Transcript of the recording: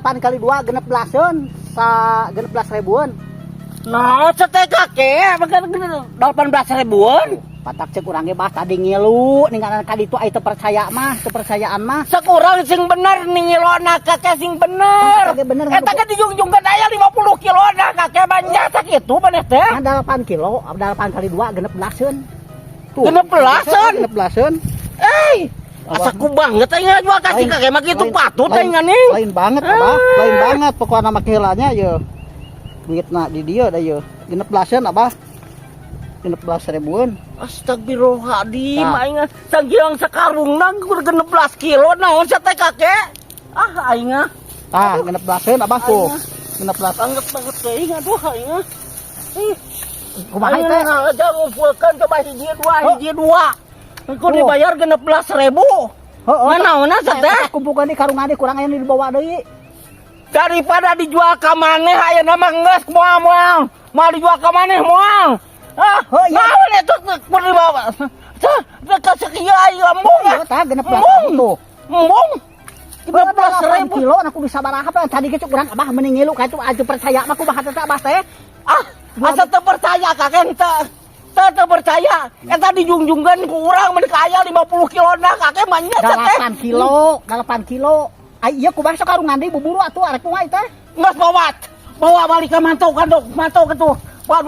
8 kali 2 16-eun, sa 16 ribuan. Nah, teh, Kakek, 18 ribuan. Patak cek urang ge, Bah, tadi ngilu ninggalan ka ditu ai teu percaya mah, teu percayaan mah. Sekurang sing bener nih ngilona, Kakek, sing bener. Kakek bener. Eta kan dijungjungkeun aya 50 kilo nah, Kakek, banyak sakitu maneh teh. Kan 8 kilo, 8 kali 2 16-eun. Tuh. 16-eun? 16-eun. Eh, asa ku banget aing ngajual ka si Kakek mah kitu patut aing nih. Lain banget, Abah, lain banget pokoknya mah heulanya ye. Duitna di dieu da ye. 16-eun, Abah. 16 ribuan. Astagfirullahaladzim, Nah. aing sanggiang sakarungna 16 kilo naon sia teh, Kakek? Ah, aing ah. Tah, 16-eun, Abah, tuh. 16. Banget banget teuing, aduh, aing ah. Ih, Kumaha aing teh? Aja ngumpulkeun coba hiji dua, Oh. hiji dua. Engko Oh. dibayar 16 ribu. Heeh. Nanaonan sia teh? Kumpulkeun di karungan di kurang aya nu dibawa deui. Daripada dijual ka maneh ayeuna mah geus moal moal. Moal dijual ka maneh moal. Ah, Oh, iya. naon eta kudu dibawa? Tah, dekat sakieu aing embung. Iya, tah 16 Embung. Tuh. Embung. 16 8 ribu. Kilo aku bisa sabaraha pan tadi ge cek urang Abah mending ngilu ka itu aju percaya mah kumaha teh, Abah teh. Ah, asa teu percaya, Kakek, teu. Teu teu percaya. Eta dijungjungkeun ku urang mun kaya 50 kilo nah, Kakek mah nya teh. 8 kilo, 8 kilo. Ai ieu kumaha sok karungan deui buburu atuh arek kumaha teh? Geus bawa. Bawa balik ke mantau kan, mantau ke tuh. Bawa.